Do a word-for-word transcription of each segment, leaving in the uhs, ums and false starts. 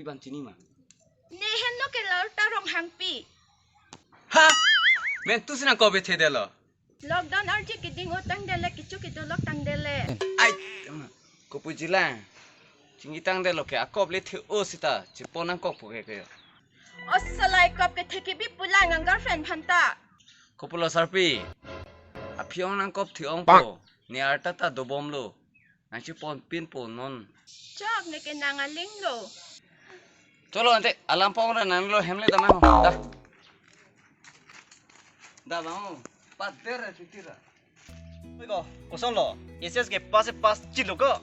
Pan chini ma? Ne henlo ke Lalta Ronghangpi. Ha? Mek tu sinang kobe thedelo. Lockdown arji keding utang dele, kichu kitu lok tang dele. Ai, kopu jilang. Chingitang delo ke akop le the o sita, chipon nangkok pu ke ke. O salai kop ke theki bi pulang ang girlfriend phanta. Kopulo sarpi. Aphi ong nangkop thi ongpo. Ne arta ta dobomlo. Nangchipon pinpo non. Chok ne ke nang alinglo. Cholo ante alam pong ra nanglo hem le damang ho. Da. Da bang ho. Pader ra chuti ra. Oi ko, kosonlo? H S ke pass e pass chilo ko.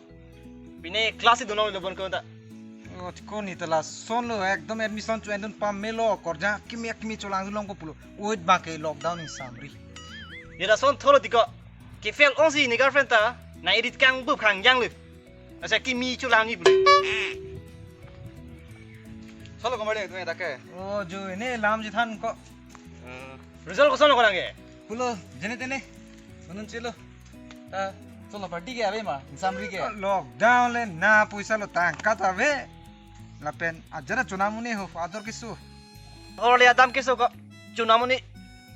Pine class si dunong lo bon ko ta. O, ko ne ta lasonlo, ekdom admission chu endun pamelo, korja kimi kimi cholang longpo pulo. Oit ba ke lockdown in samri. Ne lason tholo tiko. Ke fail ongsi ne girlfriend ta, nang edit kang bup kang jang le. Asa kimi cholang ni pulo. Solo kemari tu ya ke. O, jo, ne lam ji than ko. Eh, result kosonlo ko nang ke? Pulo, jene tene. Manun chelo. Ta, solo party ke ave ma, in samri ke. Lockdown le na poisa lo tangka ta ave. Lapen ajara chonamuni ho, ador keso. Hor le adam keso ko, chonamuni.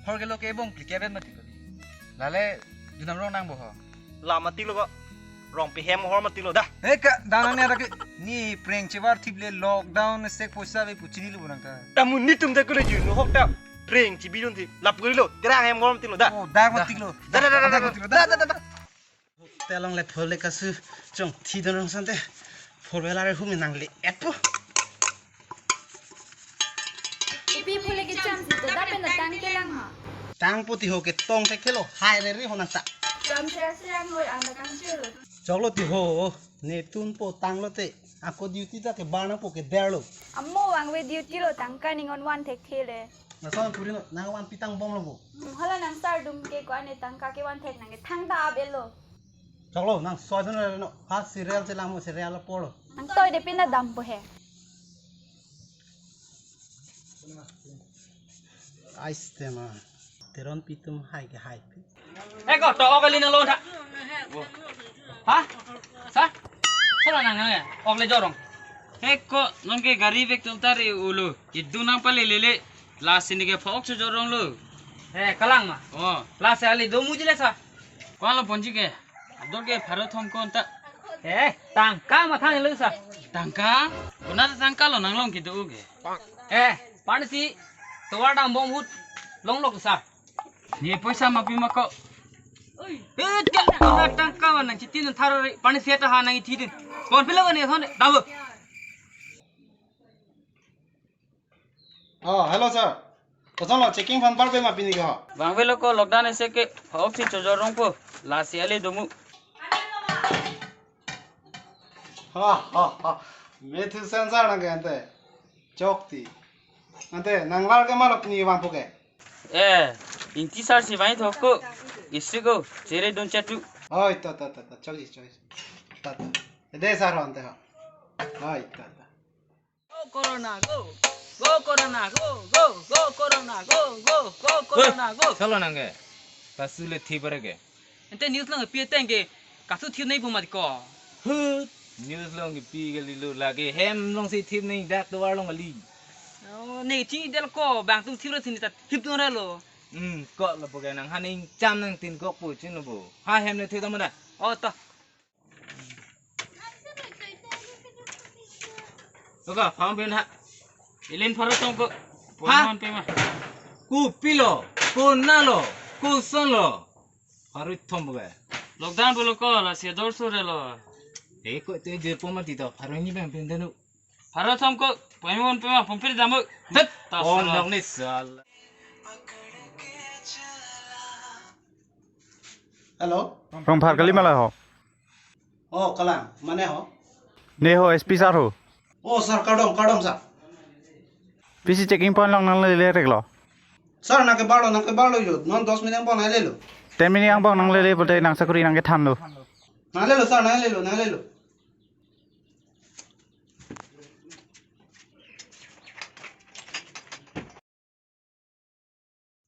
Hor ke lo ke bong, klik ke ben mati ko. Lale, junam rong nangpo ho. La mati lo ko. Rong pi hem hor mati lo da. He ka, dana ne ada ke, ne prank chebar thip le lockdown sek poisa ave pu chinilo bo nang ka. Tamu netum ta kule jun hok ta. Prank chibidun thip. Lap kuli lo, terang hem hor mati lo da. O, dak mati lo. Da, da, da, da, da. Dak mati lo. Da, da, da, da. Telong le phole kasu chongthi don rong sante. Phole la re hum nang le epo. Ipi phole ke cham si to da pen tang kelang ha. Tangpo ti ho ke tong te kelo hai re re ho nang ta. Cham se se ang hoi ang da kang chelo. Choklo ti ho ne tunpo tanglo te. Ako duty ta ke bar nangpo ke derlo. Amo vangve duty lo tangka ningon van thekthe le. Lason puri lo nang van pitang bomlo bo. Hmm, hala nang sar dum ke ko ane tangka ke van thek nang ke thang ta abelo. Choklo, nang soi dun re no. Ha serial chelang mo serial apor lo. Nang toi de pina dampo he. Ais tema. Teron pitum hai ke hai pi. Eko, to ok ali nang lo tha. Ha? Sa? Sala nang nang ya? Ok le jorong. Eko, non ke gari bek tum tari ulo. Idu nang pale lele. Lasi ne ke phok chu jorong lo. Eh, kalang ma. Oh. Lasi ali do muji le sa. Ko-an lo ponji ke. Ador ke pharo thom ko-an ta. Eh, tangka mathang lo sa. Tangka? Kona tangka lo nang long kitu ke. Eh, pansi tovar dam bom hut long lok sa. Ne poisa ma pi ma ko. Eh, dia, kona tangka ma nang chitin thar re. Pansi ta ha nang ithi din. Kon pilo ne son dam. Oh, hello sir. Kosonlo checking phan parpe ma pini ke ho? Vangvelo ko lockdown ese ke phok si chojor rongpo. Lasi ali domu. Ha ha ha. Methu sensor nang ke ante. Chokti. Ante nang lar ke malo pini vangpo ke. Eh, inti sar si vang thok ko. Isi ko chere dun chatu. Oi, ta ta ta ta. Chokji chokji. Ta ta. Ede sar ho ante ho. Oi, ta ta. Go Corona, go. Go Corona, go, go, go Corona, go, go, go Corona, go. Salo nang ke. Kasu le thi bare ke. Ante news long pi teng ke. Kasu thip nei pu mat ko. Hut. News long ke pi ke lilo lage. Hem long si thip nei dak tovar long kali. Oh, ne chini del ko bang tum thip ra sini ta thip tum ra lo. Hmm, ko lo po ke nang haning cham nang tin kok po chin lo po. Ha hem le thi ta mana. Oh, to. Toka, phang pen ha. Ilin pharo thom ko. Ha? Pon pe ma. Kopilo, konalo, kosonlo. Pharo thom bo ke. Lockdown bolo ko, lasi ador so re lo. Eh, ko te jir po ma ti to. Pharo ni bang pen danu. Pharo thom ko, pon pe ma, pon pe dam. Tet. Ta on sala. Dong ni sal. Hello. Rongphar kali malai ho. Oh, kalang, mane ho? Ne ho S P sir ho. Oh, sir, kardom, kardom, sir. Pisi checking point along nanglele reklo? Sir, nang ke barlo, nang ke barlo jo. Non dos minute angbong nanglelo. Ten minute angbong nanglele pulote nang sakuri nang kethanlo. Nanglelo, sir, nanglelo, nanglelo.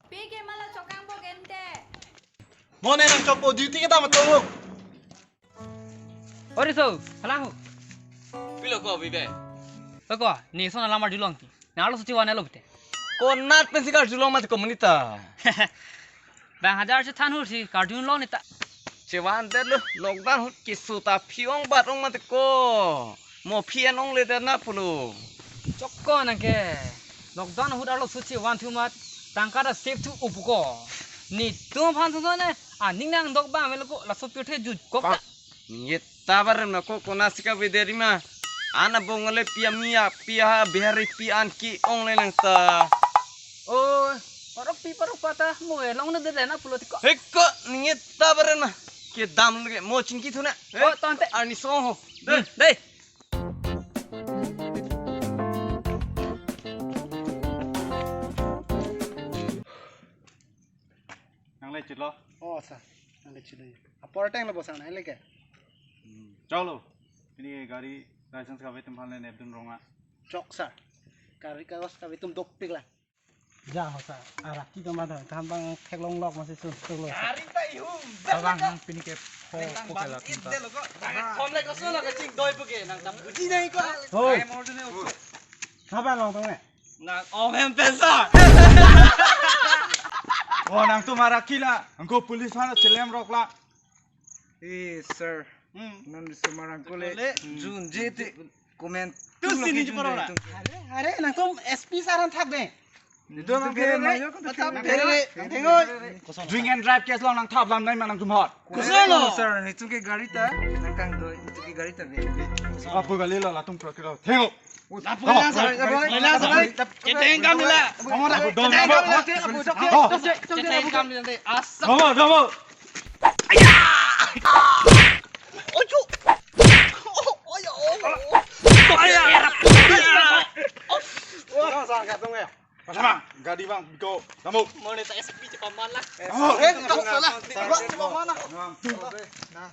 Pi ke mala chokang bo gente. Mo ne nang chokpo duty ke tama tongo. Ori so, halang ho. Pilo ko bibe. Oi ko, ne son alam arjulong ti. Nang arloso chevan-etlo pute. Konat pensi karjulong mati ko monit ta. Bang hajar si than hur si karjulong ne ta. Chevan-etlo, lockdown ahut keso ta phi-ong bat-ong mati ko. Mo phi-en ongledet na pulo. Chokko nang ke. Lockdown ahut arloso chevan thu amat tangka ta save thu upu ko. Netum aphan sosone. Aning nangdok bang avelo ko, laso pirthe jutkok ta. Neta baren ma ko, konatsi kavedetji ma. An abong ale pi ami api ha Bihari pi an ke-ongle nang ta. Oi, parokpi parokpo ta mo e longnedetdet na pulo ti ko. He ko, neta baren ma. Kedam lagi mo chingki thu na. He, oh, tonte. Arni song ho. Hmm, dei. Nangle chitlo? Oh, sir. Nangle chitlo. Apor ateng lo bo sir, nangle ke? Hmm. Choklo. Pini gari license kave atum aphan le nepdun rong a. Chok, sir. Gari kagos kave atum dopik lang. Ja ho, sir. Arak ki kama dong. Kan bang theklong lok masih sun, sun lo, sir. Gari ta ihum. Abang nang pini ke pho pho ke la tum ta. Kom le koson lo kachingdoi pu ke nang ta buji nai ko. Hoi. Ai mor dune usu. Haba long tong ne. Nang om hem pensa. Oh, nangtum arak ki la. Angko police aphan chelem rok la. Eh, sir. Hmm. Non sumar angko le. Kole. Hmm. Jun jete. Comment. Tu sini je parona. Are, are, nangtum S P sir aphan thap de. Itu nang phere, phere, phere, phere. Drink and drive case lo nang thap lam nai ma nangtum hot. Koson lo, sir, netum ke gari ta, nang kangdoi, netum ke gari ta be. Apu gali lo, latum pro kilo. Thengo. Lapu gali, sir. Gali, sir. Keteng kam nila. Kamu dah. Keteng kam nila. Keteng kam nila. Asak. Kamu, kamu. Ojo. Oyo. Aya. Wah, sangat dong ya. Pasama, gadi bang, biko, tamu. Monit ta S P cepat mana? Oh, eh, tak salah. Cepat mana? Nah.